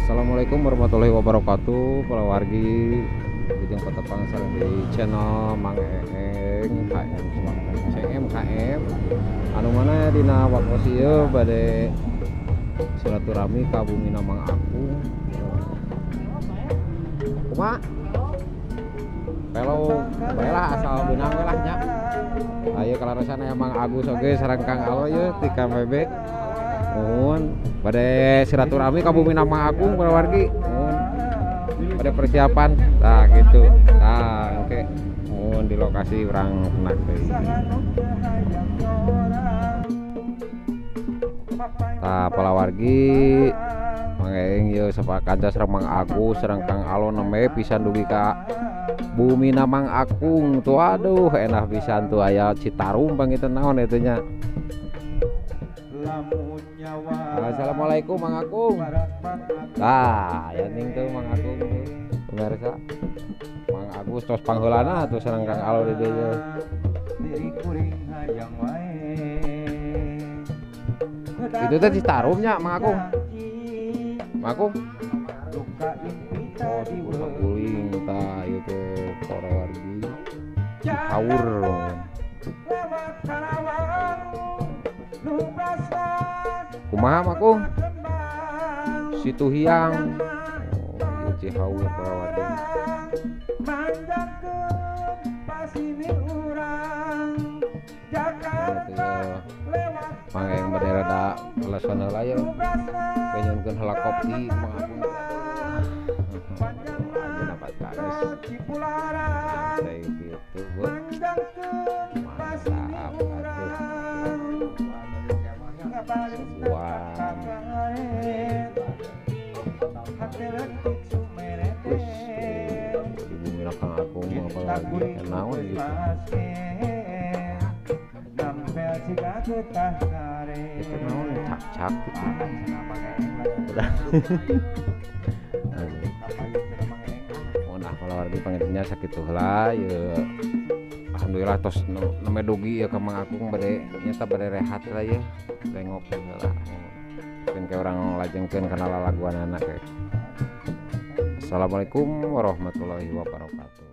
Assalamualaikum warahmatullahi wabarakatuh. Para wargi Ujung Patepang sareng di channel Mang Eeng KM CM KM anu mana dina waktos ieu bade silaturahmi ka bumina Mang Akung. Kumaha? Pelo bae lah asal beunang we lah nya. Ayo kalaresan aya Mang Agus oge sareng Kang Alo ieu ti KMB. Mohon bade silaturahmi ka bumina Mang Akung para wargi. Mohon pada persiapan nah gitu. Nah, oke. Mohon di lokasi urang kenak deui. Tah palawargi Mang Eeng ieu sapakanca sareng Mang Agus sareng Kang Alo nembe pisan dugi ka bumina Mang Akung tuh. Aduh enak pisan tuh aya Citarum pangitan naon eta nya. Assalamualaikum Mang Akung. Tah, ya ning tuh Mang Akung tuh. Pemirsa, Mang Agus tos pangheulana tuh sareng Kang Alo di dieu. Itu teh Citarum nya Mang Akung. Mang Akung. Oh, guling tah ieu teh para wargi. Cihaur. Kumaha Mang Akung? Situ Hiang. Oh, ieu Cihaur para wargi. Mang Eeng bade rada lesan heula ye. Nyunkeun heula kopi Mang Akung. Ayeuna geus. Santai gitu, Bu. Mantap atuh. Sebuah. Wis, di bumi Kang Akung apalagi naon gitu. Itu naon cak-cak gitu. Udah. Nah, kalau wargi pangintennya sakitu heula ye. Alhamdulillah tos nembe dugi ya ka Mang Akung bade nyata bade rehat lah ye. Bade ngopi heula. Mungkin ke urang lajengkeun kana lalaguanana ke. Assalamualaikum warahmatullahi wabarakatuh.